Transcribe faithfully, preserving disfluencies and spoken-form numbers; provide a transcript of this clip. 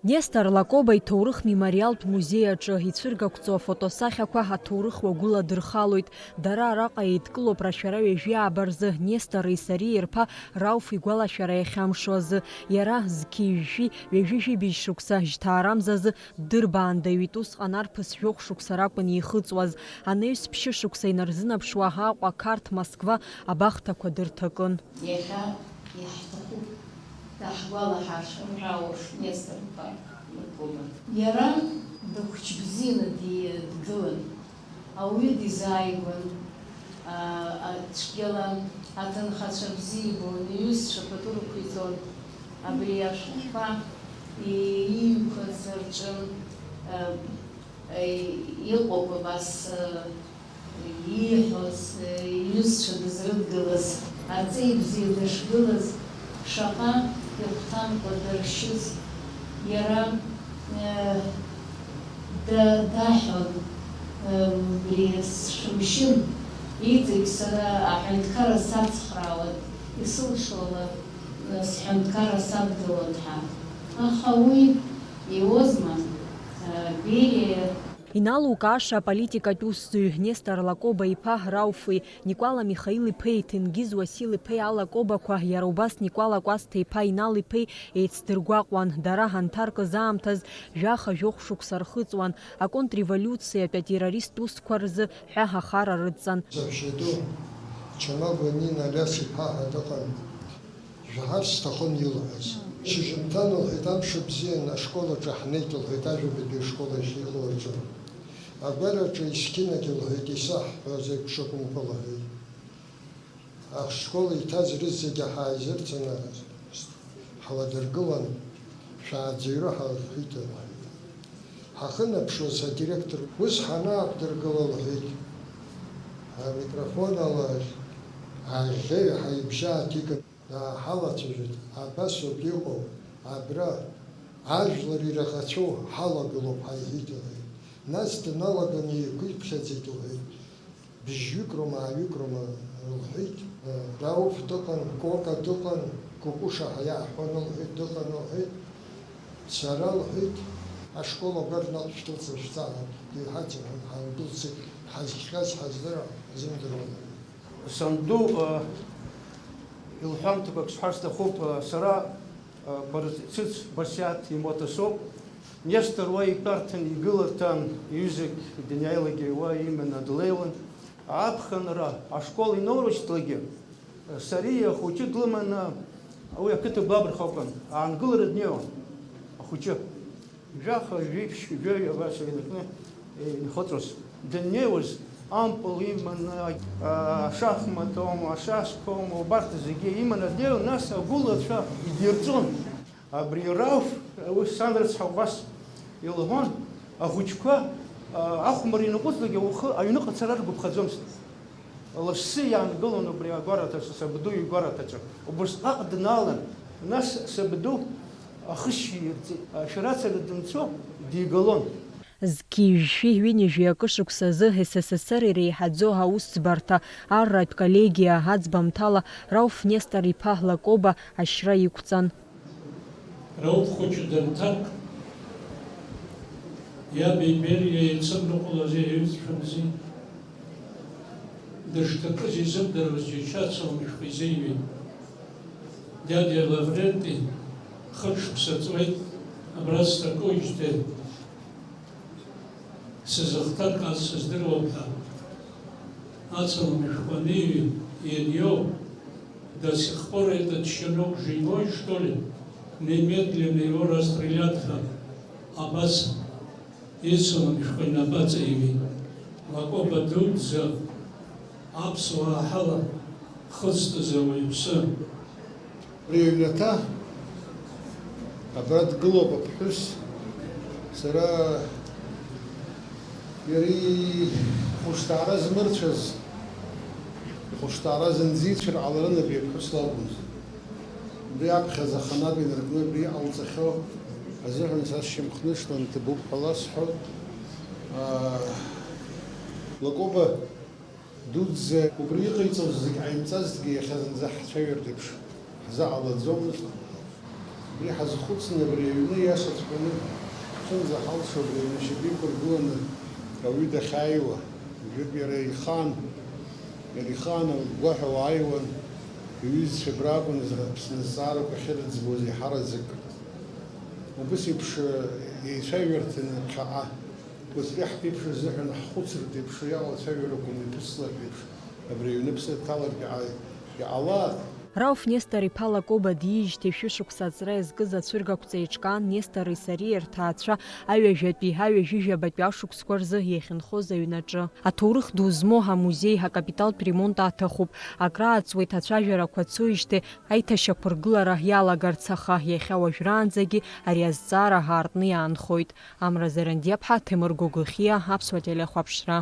Нестор Лакоба иҭоурых мемориалтә музеи аҿы ицәыргақәҵоу афотосахьақәа аҭоурых уагәыладырхалоит. Дара араҟа еидкылоуп рашәара ҩажәи ааба рзы Нестори сареи ирԥа Рауф игәалашәара иахьамшо азы. Иара зқьи жәшәи ҩажәи жәибжь шықәса жьҭаарамзазы ддырбаандаҩит, усҟан арԥыс жәохә шықәса ракәын еихыҵуаз. Анаҩс ԥшьышықәса инарзынаԥшуа Аҟәа, Қарҭ, Москва абахҭақәа дырҭакын. Иахьа иаҳҭахуп, даҳгәалаҳаршәар ҳәа ауп Нестор-иԥа Лакоба. Иара дыхәыҷ бзианы ди-, дгылан, ауаҩы дизааигәан, а, а, цәгьала аҭынхацәа бзиа ибон, иҩызцәа пату рықәиҵон, абри ашәҟәқәа и-, ииҩқәаз рҿы, а, а, иҟоуп абас, а, ииҳәоз, иҩызцәа дызрыдгылаз, аҵеи бзиа дышгылаз, шаҟа ихәҭамкәа дыршьыз, иара, э, да-, даҳәон, э, убри сшәымшьын, иҵегь сара аҳәынҭқарра сацхраауан, исылшола, э, сҳәынҭқарра садгылон ҳәа. Аха уи иуазма, э, Бериа Иналукааша аполитикатә усзуҩ Нестор Лакоба-иԥа Рауфи, Никәала Михаил-иԥеи Ҭенгиз Уасил-иԥеи алакобақәа, иара убас Никәала Кәасҭа-иԥа Инал-иԥеи еицдыргәаҟуан. Дара ҳанҭаркыз аамҭаз жәаха-жәохә шықәса рхыҵуан, аконтрреволиуциатә атеррорист усқәа рзы ҳәа ахара рыдҵан. Саҳәшьаду Чамагәа Нина Алиас-иԥа ҳәа дыҟан. Жәаҳәарц сҭахын илҳәаз. Шьыжьымҭан, лҳәеит, амш бзиан, ашкол аҿы ҳнеит, лҳәеит, ажәабатәи ашкол ахь иҟоу аҿы. Агәараҿы есқьынагьы лҳәеит, исаҳҳәаз еиԥш акәымкәа лҳәеит. Ашкол иҭаз рызегьы ҳааизырҵаны ҳладыргылан, шәааӡырҩы ҳалҳәит, лҳәеит. Ҳахынаԥшуаз адиректор ус ҳанааҟәдыргыла лҳәеит, амикрофон ала аӷьеҩҳәа ибжьы ааҭиган. Дааҳалацәажәеит, абасоуп иҟоу, абра, ажәлар ираӷацәоу ҳалагылоуп ҳәа иҳәеит, лҳәеит. Нас дналаганы еиқәиԥхьаӡеит, лҳәеит. Бжьҩык роума, ааҩык роума, лҳәеит. Рауф дыҟан, Кока дыҟан, Кәыкәыша ҳәа иаҳҳәон, лҳәеит, дыҟан, лҳәеит. Сара, лҳәеит, ашкол агәар наҟ шәдәылҵыр шәҵаара, иҳацырҳәон, ҳандәылҵит, ҳазхҟьаз ҳаздыруа ҳзымдыруан. Санду, э, илҳәамҭақәак сҳәар сҭахуп, э, сара, э, Барцыц Басиаҭ имоҭа соуп. Нестор уа итәарҭан, игыларҭан, иҩызак днеилагьы уа иманы длеиуан. Аԥхынра ашкол иноурышьҭлакгьы, э, сареи ахәыҷы длыманы уи ақыҭа гәабырхақәан, аангылара днеиуан ахәыҷы. Жәаха, жәиԥшь, жәаҩа абас еилакны, е, инхыҵуаз. Даннеиуаз, ампыл иманы, а, ашахматом, ашашком, убарҭ зегьы иманы днеиуан, нас агәылацәа идирҵон. Абри Рауф, уи сан рыцҳа убас илҳәон, ахәыҷқәа, а, ахәмарра ианаҟәыҵлак ухы аҩныҟа цара ргәаԥхаӡомызт. Лассы иаангылон убри агәараҭаҿы, сабду игәараҭаҿы. Убысҟак дналан, нас сабду ахышьҩы ирҵеит, ашәарацара данцо дигалон. Зқьи жәшәи ҩынҩажәи акы шықәса азы С С С Р иреиҳаӡоу аусӡбарҭа арратә коллегиа аӡбамҭала Рауф Нестор-иԥа Лакоба ашьра иқәҵан. Рауф хәыҷы данҭак, иаби Бериа еицырныҟәалази аҩызцәамзи, дышҭакыз изымдыруаз џьашьа ацламышәхәа изеиҩит. Дядиа Лавренти хышықәса ҵуеит абра сҭакуижьҭеи. Сызыхҭаркыз сыздыруам ҳәа, ацламышәхәа аниҩи, ианиоу, до сих пор этот щенок живой, что ли? Немедленно его расстрелять ҳәа, абас ицламышәхәа инапаҵаиҩит. Лакоба дуӡӡа аԥсуаа ҳала хызтыз ауаҩԥсы. Абри аҩнаҭа, абра дгылоуп аԥҳәыс, сара иара ихәышҭаара змырцәаз, ихәышҭаара зынӡа ицәыр ҟаларын абри аԥҳәыс лакәымзар. Убри аԥхьаӡа аханатә инаркны абри иҟалҵахьоу азыҳәан са сшьамхнышлан, ҭабуп ҳәа ласҳәоит. Аа, Лакоба дуӡӡа убри иҟаиҵоз зегь ҟаимҵазҭгьы, иахьа зынӡа ҳцәаҩартә еиԥш ҳзаҟалаӡомызт. Уи ҳазхәыцны абри аҩны иашаҵәҟьаны ҳшынӡаҳалшо абри аҩны шьапы иқәыргыланы ауаҩы дахьааиуа, жәытә иара ихаан, иара ихаан агәгәаҳәа уааиуан, иҩызцәа абраакәын Аԥсны азҵаарақәа ахьырыӡбоз еиҳараӡак. Убыс еиԥш еицәажәарҭаны ԥхьаҟа, уаҵәтәи ҳԥеиԥш рзыҳәан ҳхәыцыртә еиԥш иаҟоу ацәажәарақәа мҩаԥыслартә еиԥш, абри аҩны ԥсырҭаларгьы ааи-, иҟалааит. Рауф Нестор-иԥа Лакоба диижьҭеи шәышықәса аҵра иазкыз ацәыргақәҵа еиҿкаан Нестори сареи рҭаацәа аҩажәатәи, аҩажәижәабатәи ашықәсқәа рзы иахьынхоз аҩнаҿы. Аҭоурых ду змоу амузеи акапиталтә ремонт аҭахуп, акрааҵуеит ацәажәарақәа цоижьҭеи аиҭашьақәыргылара иалагарц, аха иахьа уажәраанӡагьы ари азҵаара аартны иаанхоит. Амра Зарандиаԥҳа, Ҭемыр Гогохиа, Аԥсуа телехәаԥшра.